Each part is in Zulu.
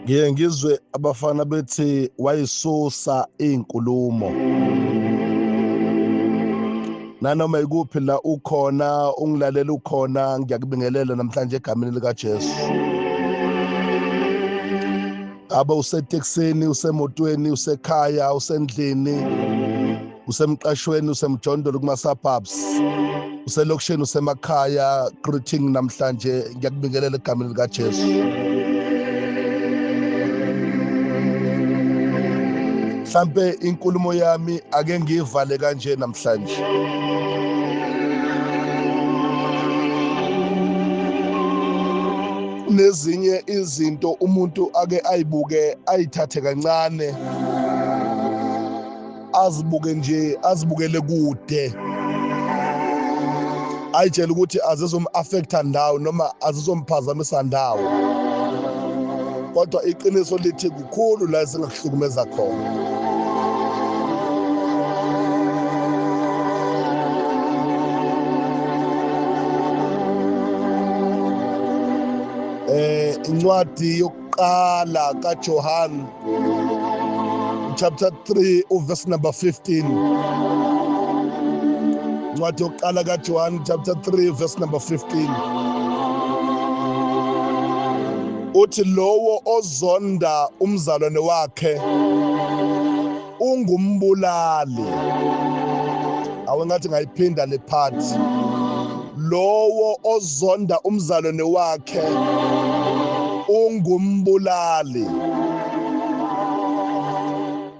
Ngiye ngizwe abafana bethi wayisusa inkulumo. Nanoma ikuphi la ukhona ungilalela ukhona, ngiyakubingelela namhlanje egameni lika Jesu. Aba useteksini, usemotweni, usekhaya, usendlini, usemqashweni, usemjondolo kuma suburbs, uselokishini, usemakhaya, greeting namhlanje ngiyakubingelela egameni lika Jesu. Mhlambe inkulumo yami ake ngivale kanje namhlanje. Nezinye izinto umuntu ake ayibuke ayithathe kancane, azibuke nje, azibukele kude, ayitshele ukuthi azizom-affecta ndawo noma azizomphazamisa ndawo, kodwa iqiniso lithi kukhulu la esingakuhlukumeza khona. Incwadi yokuqala kaJohn chapter 3 verse number 15. Incwadi yokuqala kaJohn chapter 3 verse number 15. Uthi lowo ozonda umzalwane wakhe ungumbulali. Awe ngathi ngayiphinda le part. Lowo ozonda umzalwane wakhe ungumbulali.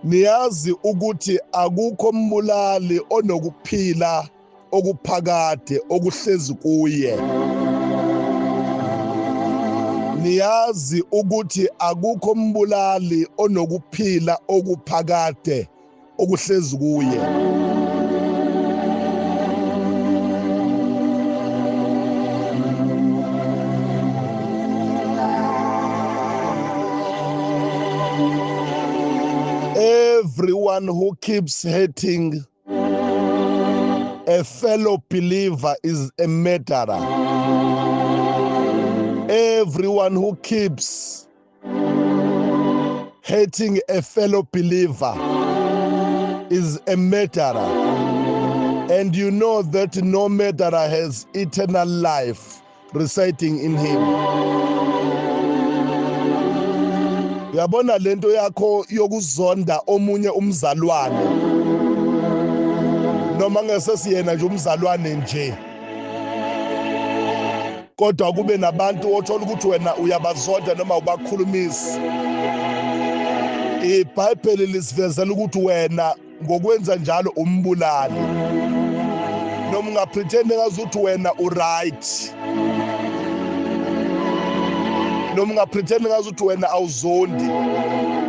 Niyazi ukuthi akukho umbulali onokuphila okuphakade okuhlezi kuye. Niyazi ukuthi akukho umbulali onokuphila okuphakade okuhlezi kuye. Everyone who keeps hating a fellow believer is a murderer. Everyone who keeps hating a fellow believer is a murderer. And you know that no murderer has eternal life residing in him. Uyabona lento yakho yokuzonda omunye umzalwane, noma ngesesiyena nje umzalwane nje, kodwa kube nabantu othola ukuthi wena uyabazonda noma ubakhulumisa. IBhayibheli lisivezela ukuthi wena ngokwenza njalo umbulali, noma ungapretend ngazuthi wena uright, noma ungapretend ngazuthi wena awuzondi,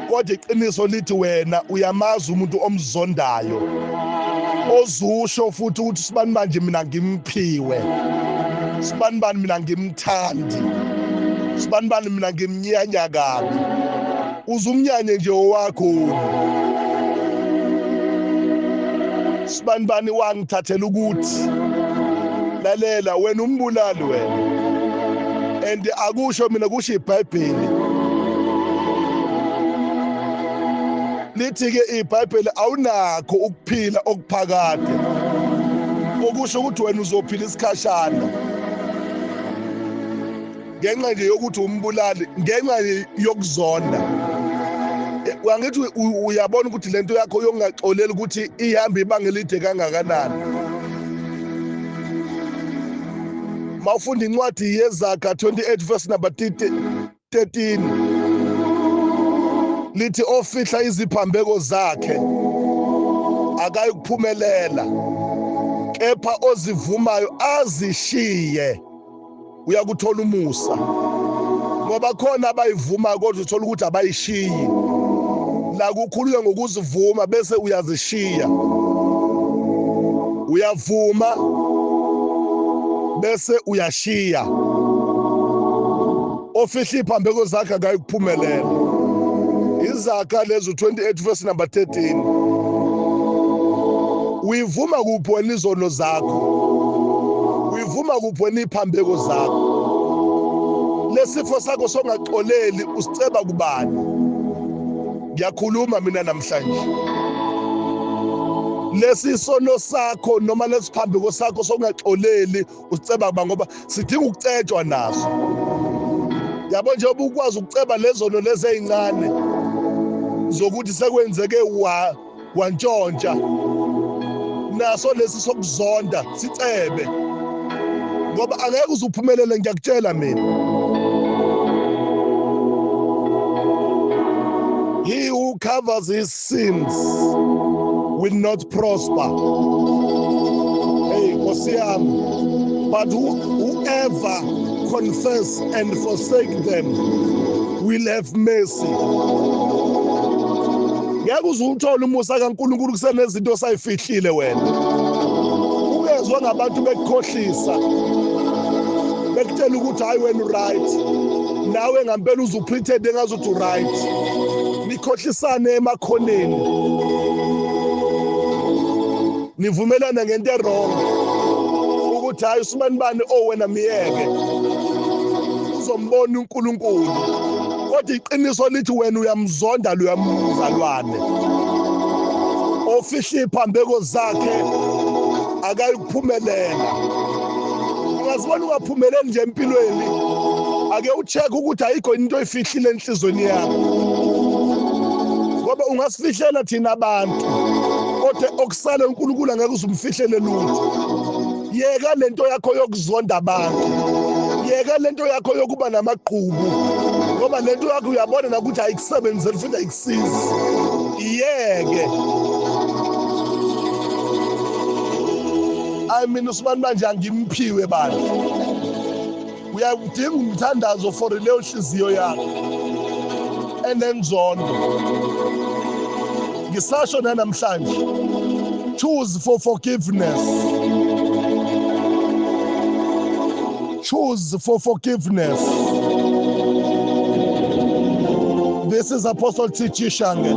kodwa iqiniso lithi wena uyamazi umuntu omzondayo, ozusho futhi ukuthi sibani manje mina ngimphiwe, sibani bani mina ngimthandi, sibani bani mina ngimnyanya kabi. Uzumnyanye nje owakho. Sibani bani wangithathela ukuthi lalela wena umbulali wena. And akusho mina, kusho iBhayibheli. Lithi ke iBhayibheli awunakho ukuphila okuphakade, okusho ukuthi wena uzophila isikhashana ngenxa nje yokuthi umbulali, ngenxa yokuzonda. Wangithi uyabona ukuthi lento yakho yokungaxoleli ukuthi ihamba ibanga elide kangakanani. Mawufunda incwadi yeZaga 28 verse number 13 lithi ofihla iziphambeko zakhe akayikuphumelela, kepha ozivumayo azishiye uyakuthola umusa. Ngoba khona abayivuma kodwa uthola ukuthi abayishiyi. La kukhulunywa ngokuzivuma bese uyazishiya. Uyavuma bese uyashiya. Ofihla iphambeko zakhe akayikuphumelela. Izaga lezo 28 verse number 13. Uyivuma kuphi wena izono zakho? Uyivuma kuphi wena iphambeko zakho? Lesifo sakho songaxoleli usiceba kubani? Ngiyakhuluma mina namhlanje. Lesi sono sakho noma lesiphambeko sakho songaxoleli usiceba kuba, ngoba sidinga ukucetshwa naso. Yabo nje ubukwazi ukuceba lezono lezi ezincane zokuthi sekwenzeke wantshontsha, naso lesi sokuzonda sicebe, ngoba angeke uzuphumelele, ngiyakutshela mina. He who covers his sins will not prosper. Hey, Nkosi yami, but whoever confess and forsake them will have mercy. Ngeke uzuthole umusa kaNkulunkulu kusenezinto osayifihlile wena. Ungezwa ngabantu bekukhohlisa, bekutshela ukuthi hayi wena right, nawe ngempela uzupretend engazuthi right. Nikhohlisane emakhoneni, nivumelane ngento errong ukuthi hayi usumani bani, oh wena miyeke, uzombona uNkulunkulu. Kodwa iqiniso lithi wena uyamzonda luyamzalwane ofihla iphambeko zakhe, akayikuphumelela. Ungazibona ungaphumeleli nje empilweni, ake ucheck ukuthi ayikho into oyifihlile enhlizweni yakho, ngoba ungasifihlela thina abantu, kodwa okusale uNkulunkulu angeke uzumfihlele lutho. Yeka lento yakho yokuzonda abantu, yeka lento yakho yokuba namaqhubu, ngoba lento yakho uyabona nakuthi ayikusebenzeli futhi ayikusizi. Iyeke. I mean usibani manje angimphiwe bani. Uyadinga umthandazo for leyo nhliziyo yakho enenzondo. Ngisasho namhlanje, choose for forgiveness. Choose for forgiveness. This is Apostle T.G. Shange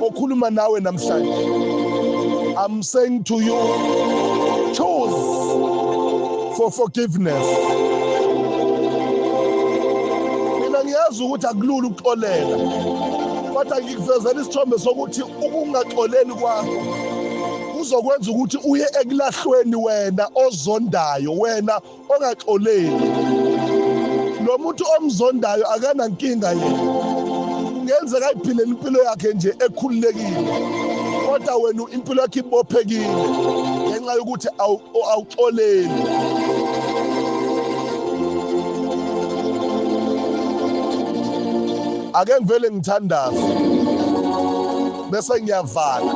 okhuluma nawe namhlanje. I'm saying to you, choose for forgiveness. Mina ngiyazi ukuthi akulula ukuxolela, kodwa ngikuvezela isithombe sokuthi ukungaxoleli kwakho kuzokwenza ukuthi uye ekulahlweni, wena ozondayo, wena ongaxoleli. Lo muntu omzondayo akanankinga yena, kungenzeka ayiphilele impilo yakhe nje ekhululekile, kodwa wena impilo yakhe ibophekile ngenxa yokuthi awuxoleli. Ake ngivele ngithandaze bese ngiyavala.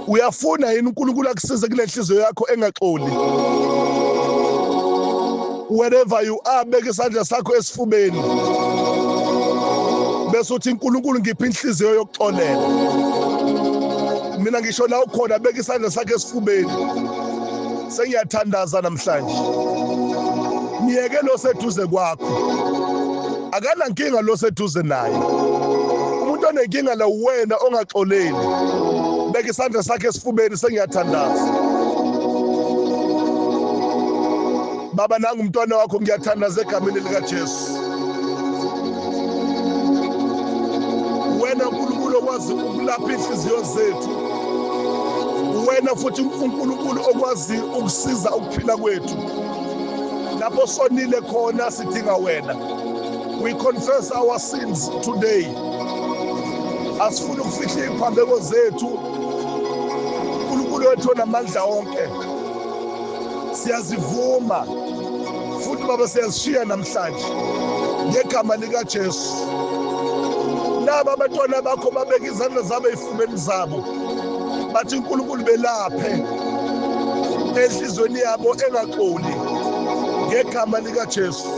Uyafuna yini uNkulunkulu akusize kule nhliziyo yakho engaxoli? Wherever you are, beka isandla sakho esifubeni bese uthi uNkulunkulu ngiphe inhliziyo yokuxolela. Mina ngisho la ukhona, beka isandla sakho esifubeni. Sengiyathandaza namhlanje, miyeke lo seduze kwakho, akanankinga lo seduze naye. Umuntu onenkinga la wena ongaxoleli, beka isandla sakhe esifubeni. Sengiyathandaza. Baba, nangu umntwana wakho, ngiyathandaza egameni likaJesu. Wena uNkulunkulu okwazi ukulapha inhliziyo zethu, wena futhi uNkulunkulu okwazi ukusiza ukuphila kwethu lapho sonile khona, sidinga wena. We confess our sins today. Asifuni ukufihla iziphambeko zethu. uNkulunkulu wethu onamandla onke, siyazivuma futhi baba siyazishiya namhlanje ngegama likaJesu. Laba abantwana bakho babeka izandla zabo ezifubeni zabo, bathi uNkulunkulu belaphe enhlizweni yabo engaxoli ngegama likaJesu.